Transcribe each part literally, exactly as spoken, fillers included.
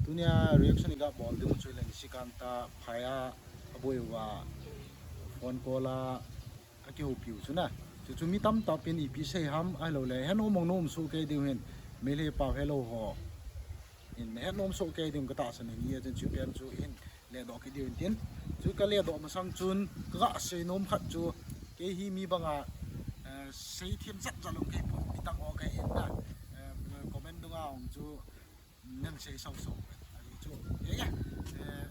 Tunia reaction iga bol diu chu leng Srikanta phai a, aboi uva phone call a akihoupiu chu na. Chu chu mi tamtah pen ipi sei ham, ahilou le, henom mong nom soh kei diu hin, Meitei pau helou ho. In henom soh kei diu katahsan in, hijeh chun chu pen chu hin ledoh kit diu hin tin. Chu kaledoh masang chun, kaga sei nom khat chu, kei hi mi banga, eh, seithem jat jat lou kei pon, mi dang ho kei hin na. Eh, comment dunga hung chu, nang sei sau sau. Ahi chu, eh, eh,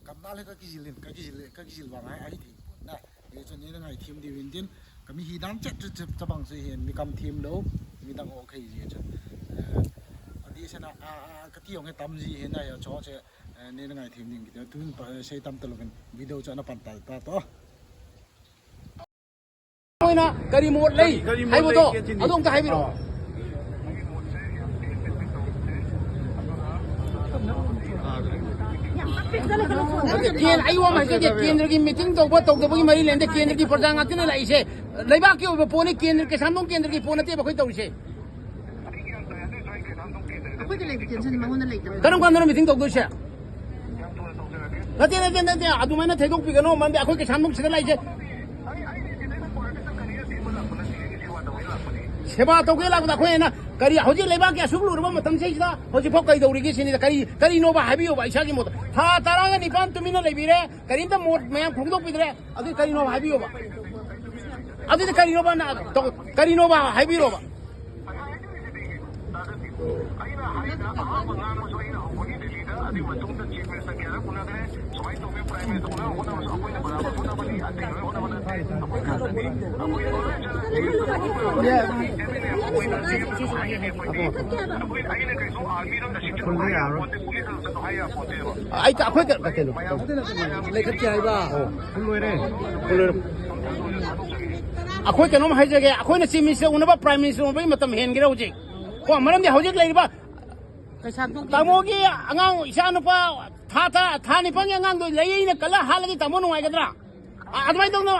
kam na le kakijil in, kakijil, kakijil vang ahi, ahi thei pon na. Hijeh chun neina ngaithem diu hin tin, kami hi dan chet chet chet tabang chu hin, mi kam them lou, mi dang ho kei hijeh chun. Eh, adeh sena, a, a, kati jong hi tam ji hin na, hijeh chun che, eh, neina ngaithem ding kiti, tun pa, eh, sei tam talou in, video chu ana pan tai ta to. Moina, gari mot lei. Gari mot haibo lei, to. Adong ta haibo. Ken, aiwa ma ke, kendra ki meeting to ba, to ba ki mari lende, kendra ki praja ngakne lai se. Leibak ki oba pone, kendra ke samdong kendra ki pone te ba koi to se. ꯑꯩꯈꯣꯏꯗ ꯂꯩꯕ tension ꯃꯉꯣꯟꯗ ꯂꯩꯇꯕ꯫ ꯀꯔꯝ ꯀꯥꯟꯗꯅꯣ meeting ꯇꯧꯗꯣꯏꯁꯦ? ꯅꯠꯇꯦ, ꯅꯠꯇꯦ, ꯅꯠꯇꯦ, ꯑꯗꯨꯃꯥꯏꯅ ꯊꯩꯗꯣꯛꯄꯤꯒꯅꯣ, ꯃꯔꯝꯗꯤ ꯑꯩꯈꯣꯏ ꯀꯩꯁꯥꯝꯊꯣꯡ ꯁꯤꯗ ꯂꯩꯁꯦ꯫ ꯁꯦꯕꯥ ꯇꯧꯒꯦ ꯂꯥꯛꯄꯗ ꯑꯩꯈꯣꯏ ꯑꯩꯅ ꯀꯔꯤ, ꯍꯧꯖꯤꯛ ꯂꯩꯕꯥꯛꯀꯤ ꯑꯁꯨꯛ ꯂꯨꯔꯕ ꯃꯇꯝꯁꯤꯗꯩꯁꯤꯗ ꯍꯧꯖꯤꯛꯐꯥꯎ ꯀꯩꯗꯧꯔꯤꯒꯦ ꯁꯤꯅꯤꯗ? ꯀꯔꯤ, ꯀꯔꯤꯅꯣꯕ ꯍꯥꯏꯕꯤꯌꯣꯕ ꯏꯁꯥꯒꯤ ꯃꯣꯠꯇ? ꯊꯥ ꯇꯔꯥꯒ ꯅꯤꯄꯥꯟ ꯇꯨꯃꯤꯟꯅ ꯂꯩꯕꯤꯔꯦ, ꯀꯔꯤꯝꯇ ꯃꯣꯠ ꯃꯌꯥꯝ ꯐꯣꯡꯗꯣꯛꯄꯤꯗ꯭ꯔꯦ꯫ ꯑꯗꯨꯗꯤ ꯀꯔꯤꯅꯣꯕ ꯍꯥꯏꯕꯤꯌꯣꯕ? ꯑꯗꯨꯗꯤ ꯀꯔꯤꯅꯣꯕ ꯅ-, ꯇꯧ-, ꯀꯔꯤꯅꯣꯕ ꯍꯥꯏꯕꯤꯔꯣꯕ? ꯑꯩ, ꯑꯩꯈꯣꯏ ꯀ-, ꯀꯩꯅꯣ? ꯂꯣꯏꯔꯦ꯫ ꯂꯣꯏꯔꯦ꯫ ꯑꯩꯈꯣꯏ ꯀꯩꯅꯣꯝ ꯍꯥꯏꯖꯒꯦ, ꯑꯩꯈꯣꯏꯅ Chief Minister ꯎꯅꯕ, Prime Minister ꯎꯅꯕꯒꯤ ꯃꯇꯝ ꯍꯦꯟꯒꯦꯔꯥ ꯍꯧꯖꯤꯛ? ꯀꯣ, ꯃꯔꯝꯗꯤ ꯍꯧꯖꯤꯛ ꯂꯩꯔꯤꯕ ꯀꯩꯁꯥꯝꯊꯣꯡꯒꯤ ꯇꯥꯃꯣꯒꯤ ꯑꯉꯥꯡ, ꯏꯆꯥꯅꯨꯄꯥ ꯊꯥ, ꯊꯥ, ꯊꯥ ꯅꯤꯄꯥꯟꯒꯤ ꯑꯉꯥꯡꯗꯣ ꯂꯩꯌꯦꯅ ꯀꯜꯂ ꯍꯥꯠꯂꯗꯤ ꯇꯥꯃꯣ ꯅꯨꯡꯉꯥꯏꯒꯗ꯭ꯔꯥ? ꯑ-, ꯑꯗꯨꯃꯥꯏꯅ ꯇꯧꯗꯅ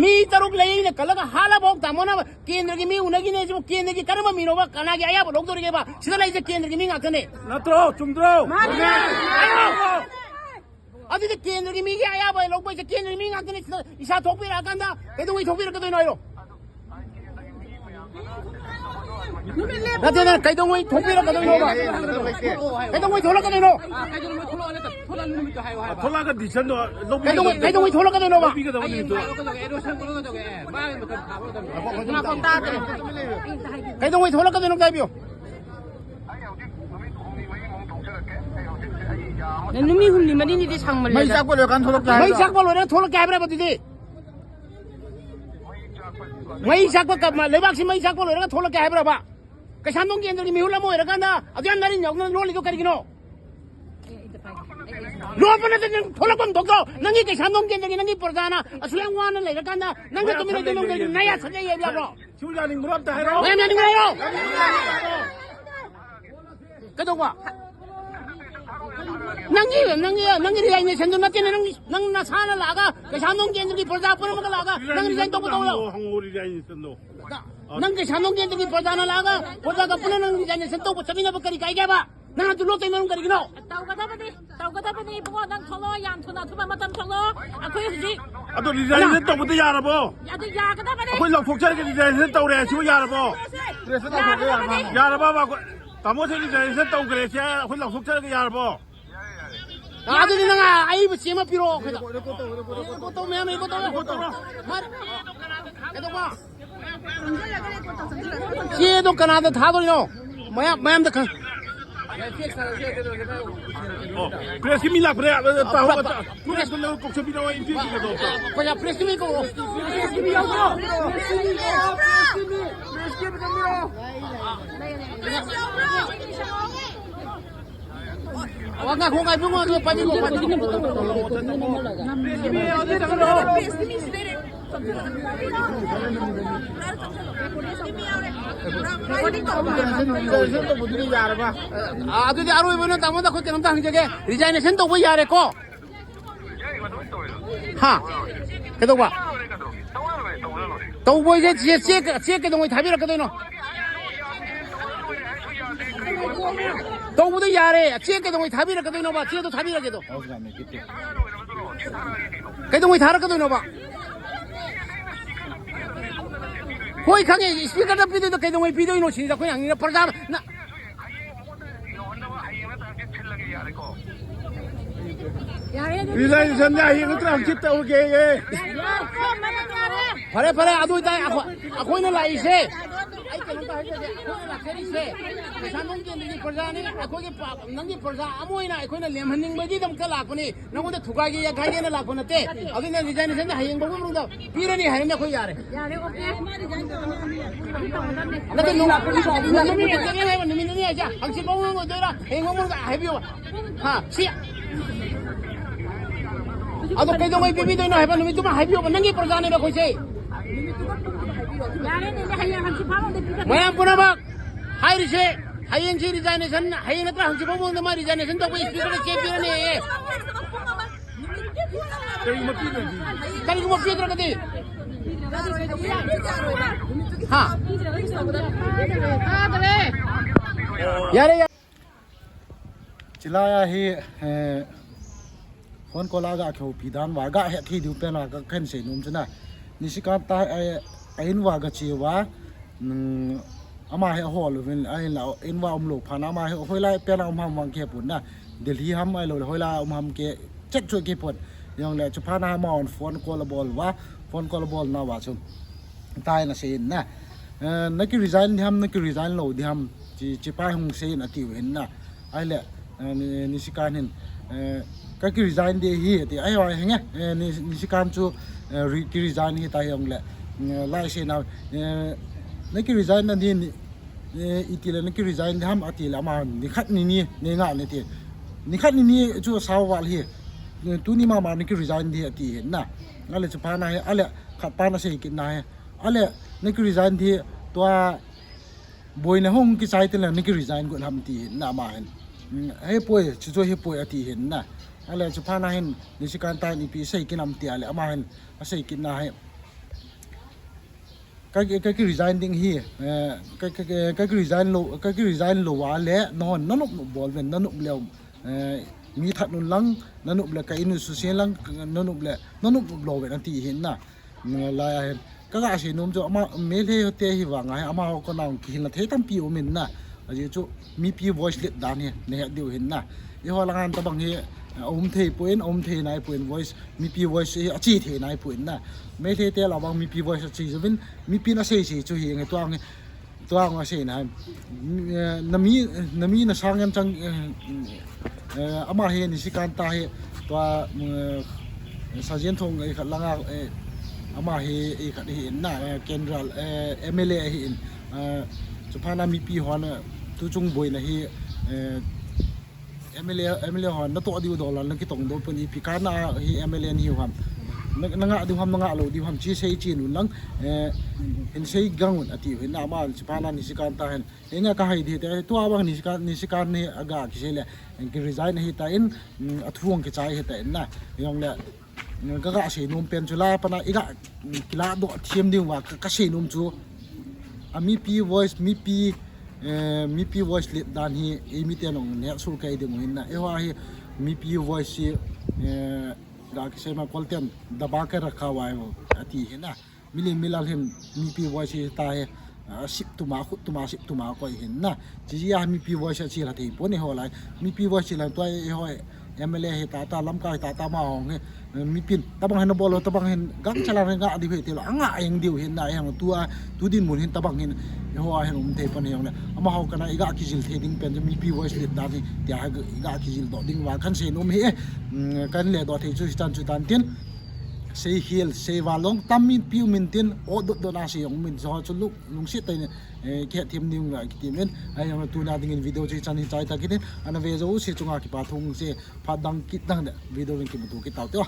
ꯃꯤ ꯇꯔꯨꯛ ꯂꯩꯌꯦꯅ ꯀꯜꯂꯒ ꯍꯥꯠꯂꯐꯥꯎ ꯇꯥꯃꯣꯅ ꯀꯦꯟꯗ꯭ꯔꯒꯤ ꯃꯤ ꯎꯅꯈꯤꯅꯦ꯫ ꯁꯤꯕꯨ ꯀꯦꯟꯗ꯭ꯔꯒꯤ ꯀꯔꯝꯕ ꯃꯤꯅꯣꯕ? ꯀꯅꯥꯒꯤ ꯑꯌꯥꯕ ꯂꯧꯗꯣꯔꯤꯒꯦꯕ? ꯁꯤꯗ ꯂꯩꯔꯤꯁꯦ ꯀꯦꯟꯗ꯭ꯔꯒꯤ ꯃꯤ ꯉꯥꯛꯇꯅꯦ꯫ ꯅꯠꯇ꯭ꯔꯣ? ꯆꯨꯝꯗ꯭ꯔꯣ? ꯃꯥꯅꯦ꯫ ꯍꯥꯏꯌꯣ꯫ ꯑꯗꯨꯗꯤ ꯀꯦꯟꯗ꯭ꯔꯒꯤ ꯃꯤꯒꯤ ꯑꯌꯥꯕ ꯂꯧꯕ ꯍꯥꯏꯁꯦ ꯀꯦꯟꯗ꯭ꯔꯒꯤ ꯃꯤ ꯉꯥꯛꯇꯅꯤ꯫ ꯁꯤꯗ ꯏꯁꯥ ꯊꯣꯛꯄꯤꯔꯛꯑꯀꯥꯟꯗ ꯀꯩꯗꯧꯉꯩ ꯊꯣꯛꯄꯤꯔꯛꯀꯗꯣꯏꯅꯣ ꯍꯥꯏꯔꯣ? ꯅꯠꯇꯦ, ꯅꯠꯇꯦ, ꯀꯩꯗꯧꯉꯩ ꯊꯣꯛꯄꯤꯔꯛꯀꯗꯣꯏꯅꯣꯕ? ꯀꯩꯗꯧꯉꯩ ꯊꯣꯛꯂꯛꯀꯗꯣꯏꯅꯣ? ꯊꯣꯛꯂꯛꯑꯒ decision ꯗꯣ ꯂꯧꯕꯤꯒꯗꯕꯅꯤ꯫ ꯀꯩꯗꯧꯉꯩ, ꯀꯩꯗꯧꯉꯩ ꯊꯣꯛꯂꯛꯀꯗꯣꯏꯅꯣꯕ? ꯂꯧꯕꯤꯒꯗꯕꯅꯤ ꯑꯗꯣ꯫ ꯀꯩꯗꯧꯉꯩ ꯊꯣꯛꯂꯛꯀꯗꯣꯏꯅꯣ ꯑꯝꯇ ꯍꯥꯏꯕꯤꯌꯨ꯫ ꯅꯨꯃꯤꯠ ꯍꯨꯝꯅꯤ ꯃꯔꯤꯅꯤꯗꯤ ꯁꯥꯡꯃꯜꯂꯦꯗ꯫ ꯃꯩ ꯆꯥꯛꯄ ꯂꯣꯏꯔꯀꯥꯟ ꯊꯣꯛꯂꯛꯀꯦ ꯍꯥꯏꯕ꯭ꯔꯥ? ꯃꯩ ꯆꯥꯛꯄ ꯂꯣꯏꯔꯒ ꯊꯣꯛꯂꯛꯀꯦ ꯍꯥꯏꯕ꯭ꯔꯥ ꯑꯗꯨꯗꯤ? ꯃꯩ ꯆꯥꯛꯄ ꯀ-, ꯂꯩꯕꯥꯛꯁꯤ ꯃꯩ ꯆꯥꯛꯄ ꯂꯣꯏꯔꯒ ꯊꯣꯛꯂꯛꯀꯦ ꯍꯥꯏꯕ꯭ꯔꯕ? ꯀꯩꯁꯥꯝꯊꯣꯡ ꯀꯦꯟꯗ꯭ꯔꯒꯤ ꯃꯤꯍꯨꯠ ꯑꯃ ꯑꯣꯏꯔꯀꯥꯟꯗ ꯑꯗꯨ ꯌꯥꯝ ꯅꯥꯔꯤꯟ ꯌꯥꯎꯗꯅ ꯂꯣꯜꯂꯤꯗꯣ ꯀꯔꯤꯒꯤꯅꯣ? ꯂꯣꯠꯄ ꯅꯠꯇꯦ, ꯅꯪ ꯊꯣꯛꯂꯛꯐꯝ ꯊꯣꯛꯇ꯭ꯔꯣ? ꯅꯪꯒꯤ ꯀꯩꯁꯥꯝꯊꯣꯡ ꯀꯦꯟꯗ꯭ꯔꯒꯤ ꯅꯪꯒꯤ ꯄ꯭ꯔꯖꯥꯅ ꯑꯁꯨꯛ ꯌꯥꯝ ꯋꯥꯅ ꯂꯩꯔꯀꯥꯟꯗ ꯅꯪꯅ ꯇꯨꯃꯤꯟ ꯂꯩꯗꯣꯏ ꯅꯪ ꯀꯔꯤꯒꯤꯅꯣ? ꯅꯌꯥ ꯁꯠ ꯌꯩ ꯍꯥꯏꯕ ꯌꯥꯕ꯭ꯔꯣ? ꯁꯤꯕꯨ ꯌꯥꯅꯤꯡꯕ꯭ꯔꯣ ꯑꯝꯇ ꯍꯥꯏꯔꯣ? ꯃꯌꯥꯝ ꯌꯥꯅꯤꯡꯕ꯭ꯔꯣ? ꯀꯩꯗꯧꯕ? ꯅꯪꯒꯤ, ꯅꯪꯒꯤ, ꯅꯪꯒꯤ resignation ꯗꯨ ꯅꯠꯇꯦꯅꯦ, ꯅꯪ, ꯅꯪ ꯅꯁꯥꯅ ꯂꯥꯛꯑꯒ, ꯀꯩꯁꯥꯝꯊꯣꯡ ꯀꯦꯟꯗ꯭ꯔꯒꯤ ꯄ꯭ꯔꯖꯥ ꯄꯨꯝꯅꯃꯛꯀ ꯂꯥꯛꯑꯒ, ꯅꯪ resign ꯇꯧꯕ ꯇꯧꯔꯣ꯫ ꯍꯪꯉꯣ, resignation ꯗꯣ꯫ ꯅꯪ ꯀꯩꯁꯥꯝꯊꯣꯡ ꯀꯦꯟꯗ꯭ꯔꯒꯤ ꯄ꯭ꯔꯖꯥꯅ ꯂꯥꯛꯑꯒ, ꯄ꯭ꯔꯖꯥꯒ ꯄꯨꯟꯅ ꯅꯪ resignation ꯇꯧꯕ ꯆꯠꯃꯤꯟꯅꯕ ꯀꯔꯤ ꯀꯥꯏꯒꯦ ꯍꯥꯏꯕ? ꯅꯪ ꯑꯗꯨ ꯂꯣꯠꯇꯣꯏ ꯃꯔꯝ ꯀꯔꯤꯒꯤꯅꯣ? ꯇꯧꯒꯗꯕꯅꯤ, ꯇꯧꯒꯗꯕꯅꯤ ꯏꯕꯨꯡꯉꯣ, ꯅꯪ ꯊꯣꯛꯂꯛꯑꯣ, ꯌꯥꯝ ꯊꯨꯅ ꯑꯊꯨꯕ ꯃꯇꯝ ꯊꯣꯛꯂꯛꯑꯣ꯫ ꯑꯩꯈꯣꯏ ꯍꯧꯖꯤꯛ ꯑꯗꯣ resignation ꯇꯧꯕꯗ ꯌꯥꯔꯕꯣ? ꯑꯗꯨ ꯌꯥꯒꯗꯕꯅꯤ꯫ ꯑꯩꯈꯣꯏ ꯂꯧꯊꯣꯛꯆꯔꯒꯦ, resignation ꯇꯧꯔꯦ, ꯁꯤꯕꯨ ꯌꯥꯔꯕꯣ? Resignation ꯇꯧꯕꯗ ꯌꯥꯔꯕ? ꯌꯥꯔꯕꯕ? ꯑꯩꯈꯣꯏ ꯇꯥꯃꯣꯁꯦ resignation ꯇꯧꯈ꯭ꯔꯦ, ꯁꯦ ꯑꯩꯈꯣꯏ ꯂꯧꯊꯣꯛꯆꯔꯒꯦ, ꯌꯥꯔꯕꯣ? ꯑꯗꯨꯗꯤ ꯅꯪ ꯑꯏꯕ ꯆꯦ ꯑꯃ ꯄꯤꯔꯛꯑꯣ ꯑꯩꯈꯣꯏꯗ꯫ Record ꯇꯧ, record ꯇꯧ, record ꯇꯧ꯫ Record ꯇꯧꯔꯣ꯫ ꯃꯥ-, ꯀꯩꯗꯧꯕ? ꯆꯦꯗꯣ ꯀꯅꯥꯗ ꯊꯥꯗꯣꯏꯅꯣ? ꯃꯌꯥꯝ, ꯃꯌꯥꯝꯗ ꯈꯪ-, ꯑꯣ, press ꯀꯤ ꯃꯤ ꯂꯥꯛꯄꯅꯦ꯫ ꯑ, ꯄꯥꯎ, press, press ꯀ ꯂꯧ-, ꯀꯧꯊꯕꯤꯔꯛꯑꯣ, interview ꯀꯗꯧꯕ꯫ ꯑꯩꯈꯣꯏ press ꯀꯤ ꯃꯤ ꯀꯧꯔꯣ꯫ Press ꯀꯤ ꯃꯤ ꯌꯥꯎꯕ꯭ꯔꯣ? Press ꯀꯤ ꯃꯤ, press ꯀꯤ ꯃꯤ ꯆꯪꯕꯤꯔꯛꯑꯣ꯫ ꯑꯣ, ꯉꯥꯏꯈꯣ, ꯉꯥꯏꯈꯣ, ꯉꯥꯏꯈꯣ, ꯄꯥꯏꯕꯤꯈꯣ, ꯄꯥꯏꯕꯤꯈꯣ꯫ Resignation ꯇꯧꯕꯗꯨꯗꯤ ꯌꯥꯔꯕ? ꯑ, ꯑꯗꯨꯗꯤ ꯑꯔꯣꯏꯕ ꯑꯣꯏꯅ ꯇꯥꯃꯣꯗ ꯑꯩꯈꯣꯏ ꯀꯩꯅꯣꯝꯇ ꯍꯪꯖꯒꯦ꯫ Resignation ꯇꯧꯕ ꯌꯥꯔꯦꯀꯣ? ꯍꯥ? ꯀꯩꯗꯧꯕ? ꯇꯧꯕꯁꯦ ꯆꯦ, ꯆꯦ, ꯆꯦ ꯀꯩꯗꯧꯉꯩ ꯊꯥꯕꯤꯔꯛꯀꯗꯣꯏꯅꯣ? ꯇꯧꯕꯗꯣ ꯌꯥꯔꯦ꯫ ꯆꯦ ꯀꯩꯗꯧꯉꯩ ꯊꯥꯕꯤꯔꯛꯀꯗꯣꯏꯅꯣꯕ? ꯆꯦꯗꯣ ꯊꯥꯕꯤꯔꯛꯀꯦꯗꯣ꯫ ꯀꯩꯗꯧꯉꯩ ꯊꯥꯔꯛꯀꯗꯣꯏꯅꯣꯕ? ꯍꯣꯏ, ꯈꯪꯉꯦ꯫ ꯏꯁꯄꯤꯀꯔꯗ ꯄꯤꯗꯣꯏꯗꯣ ꯀꯩꯗꯧꯉꯩ ꯄꯤꯗꯣꯏꯅꯣ ꯁꯤꯅꯤꯗ ꯑꯩꯈꯣꯏꯅ ꯍꯪꯉꯤꯅ꯫ ꯄ꯭ꯔꯖꯥꯅ ꯅ-, Resign ꯁꯟꯗ ꯍꯌꯦꯡ ꯅꯠꯇ꯭ꯔ ꯍꯪꯆꯤꯠ ꯇꯧꯔꯒꯦ꯫ ꯐꯔꯦ, ꯐꯔꯦ, ꯑꯗꯨ ꯑꯣꯏꯇꯥꯔꯗꯤ ꯑꯩꯈꯣꯏ, ꯑꯩꯈꯣꯏꯅ ꯂꯥꯛꯏꯁꯦ, ꯑꯩ ꯀꯩꯅꯣꯝꯇ ꯍꯥꯏꯖꯒꯦ, ꯑꯩꯈꯣꯏꯅ ꯂꯥꯛꯆꯔꯤꯁꯦ ꯀꯩꯁꯥꯝꯊꯣꯡ ꯀꯦꯟꯗ꯭ꯔꯒꯤ ꯄ꯭ꯔꯖꯥꯅꯤ꯫ ꯑꯩꯈꯣꯏꯒꯤ ꯄ-, ꯅꯪꯒꯤ ꯄ꯭ꯔꯖꯥ ꯑꯃ ꯑꯣꯏꯅ ꯑꯩꯈꯣꯏꯅ ꯂꯦꯝꯍꯟꯅꯤꯡꯕꯒꯤꯗꯃꯛꯇ ꯂꯥꯛꯄꯅꯤ꯫ ꯅꯪꯉꯣꯟꯗ ꯊꯨꯒꯥꯏꯒꯦ ꯌꯥꯈꯥꯏꯒꯦꯅ ꯂꯥꯛꯄ ꯅꯠꯇꯦ꯫ ꯑꯗꯨꯅ resignation ꯗ ꯍꯌꯦꯡ ꯐꯥꯎꯕ ꯃꯅꯨꯡꯗ ꯄꯤꯔꯅꯤ ꯍꯥꯏꯔꯅꯤ ꯑꯩꯈꯣꯏ ꯌꯥꯔꯦ꯫ ꯌꯥꯔꯦ, okay꯫ ꯅꯠꯇꯦ, ꯅꯨꯃꯤꯠ ꯅꯨꯃꯤꯠ ꯇꯔꯦꯠ ꯍꯥꯏꯕ, ꯅꯨꯃꯤꯠ ꯅꯤꯅꯤ ꯍꯥꯏꯁꯦ ꯍꯪꯆꯤꯠ ꯐꯥꯎ ꯃꯅꯨꯡꯗ ꯑꯣꯏꯗꯣꯏꯔꯥ? ꯍꯌꯦꯡ ꯐꯥꯎ ꯃꯅꯨꯡꯗ ꯍꯥꯏꯕꯤꯌꯣ꯫ ꯍꯥ, ꯁꯤ꯫ ꯑꯗꯣ ꯀꯩꯗꯧꯉꯩ ꯄꯤꯕꯤꯗꯣꯏꯅꯣ ꯍꯥꯏꯕ ꯅꯨꯃꯤꯠꯇꯨꯃ ꯍꯥꯏꯕꯤꯌꯣꯕ, ꯅꯪꯒꯤ ꯄ꯭ꯔꯖꯥꯅꯦꯕ ꯑꯩꯈꯣꯏꯁꯦ꯫ ꯌꯥꯔꯦꯅꯦ, ꯍꯌꯦꯡ ꯍꯪꯆꯤꯠ ꯐꯥꯎ ꯂꯩꯕꯤꯒꯗ꯭ꯔꯣ? ꯃꯌꯥꯝ ꯄꯨꯝꯅꯃꯛ ꯍꯥꯏꯔꯤꯁꯦ, ꯍꯌꯦꯡꯁꯤ resignation, ꯍꯌꯦꯡ ꯅꯠꯇ꯭ꯔ ꯍꯪꯆꯤꯠ ꯐꯥꯎ ꯃꯅꯨꯡꯗ ꯃꯥ resignation ꯇꯧꯕ speaker ꯗ ꯆꯦ ꯄꯤꯔꯅꯦꯌꯦ꯫ ꯀꯔꯤꯒꯨꯝꯕ ꯄꯤꯗ꯭ꯔꯗꯤ? ꯀꯔꯤꯒꯨꯝꯕ ꯄꯤꯗ꯭ꯔꯒꯗꯤ? ꯍꯥ? ꯌꯥꯔꯦ, ꯌꯥꯔꯦ꯫ Chilai a hi, eh, phone call a ga kihoupi dan uva, ga het thei diu pen a ka, kahin seinom chu na. Nisikanta, eh, a in uva ga che uva, mm, ama hi ahol uvin, ahinla in uva umlou phat na, ama hi hoilai pen a um ham vang kihepon na. Delhi ham ahilou le, hoilai a um ham kichet chu kihepon. Jongle chuphat na amahon phone call abol uva, phone call abol na uva chu. Tua ana seiyin na. Eh, na ki resign ding ham, na ki resign lou ding ham, chi, chipa hung seiyin atiu hin na. Ahile, eh, Ni-, Nisikant hin, eh, ka ki resign ding ahi ati. Ahi wa henge, eh, Ni-, Nisikant chu, eh, re-, ki resign ahitai jongle. Eh, lai seina, eh, na ki resign na ding ni, eh, itile na ki resign ding ham atile ama nikhat nini, nei ngah ni ti. Nikhat nini chu asao val hi. Eh, tuni mama na ki resign ding ati hin na. Ahile chuphat na hi, ahile khat pa na sei kit na hi. Ahile, na ki resign ding, tua boina hung kichai teng le na ki resign got ham ti hin na ama hin. Mm, hepoi, chuchu hepoi ati hin na. Ahile, chuphat na hin, Nisikanta in ipi sei kit nam ti ahile, ama hin, asei kit na hi. Ka, ka, ka ki resign ding hi, eh, ka, ka, ka, ka ki resign lou, ka ki resign lou uva le, nahon, nanop nop bol uvin, nanop leu, eh, mi that un lang, nanop le ka in u susen lang, nanop le, nanop nop lou uvin ati hin na. Nalai a hin. Ka ga seinom chu ama Meitei te hi vang a hi amaho kona kihilna thei tampi um in na. Ajeh chu mipi voice let dan hi nahet diu hin na. Eiho langa tabang hi, eh, um thei poi, um thei nai poi voice, mipi voice hi ache thei nai poi na. Meitei te lah vang mipi voice ache jouvin, mipin asei sei chu hi nge tuang hi. Tua nga sei na, eh, nami, nami na sang yan chang, eh, eh, ama hi Nisikanta hi, tua, eh, Sajen Thong ei khat langa, eh, ama hi ei khat hi in na, eh, Kendral, eh, M L A hi in, eh, chuphat na mipi hon, eh, tuchung boina hi, eh, M L A, M L A hon natoh diu dol a nakitong doh pon ipi kana hi M L A nahiu ham. Na, nangah diu ham, nangah lou diu ham, chi sei chin un lang, eh, hin sei gang un ati hin na ama chuphat na Nisikanta hin. Hinga ka hai di te, tua bang Nisikant, Nisikant ni aga kisei le, ki resign ahitan, mm, athu ang kichai ahitan na. Jongle, Ka, ka seinom pen chu la pana i ga, mm, kila doh them ding uva ka, ka seinom chu. A mipi voice, mipi, eh, mipi voice let dan hi, eimiten hung neh soh kei ding u hin na. Eiho hi mipi voice hi, eh, ga kisei ma kolten daba ka rakha uva ati hin na. Milen milal hin mipi voice hi ta hi, ah, sip tuma, khut tuma, sip tuma koi hin na. Chi jia mipi voice a chi la thei pon eiho lai. Mipi voice chi la tua eiho M L A hi ta ta, lamkai hi ta ta, ama hong hi, eh, mipin tabang hin bol, tabang hin gang chala hin ga diu hi ti lo, anga eng diu hin na, eng tua, tu dinmun hin tabang hin, eiho a hin um thei pon hi jongle. Amaho kana i ga kijil thei ding pen mipi voice let dan hi, tia hi ga kijil doh ding uva kan seinom hi, eh, mm, kan le doh thei chu chan chu tan tin. Sei hiel, sei valong, tam mipi um in tin, o dot dot na sei jong um in, jo chu lung, lungset tah in, eh, kihet them ding uva kiti men, ahi jongle tuna dingin video chu chan hi chai ta kit in, ana ve jouse chunga kipa thu sei, phat dang kit dang le, video in kimuto kit tau te.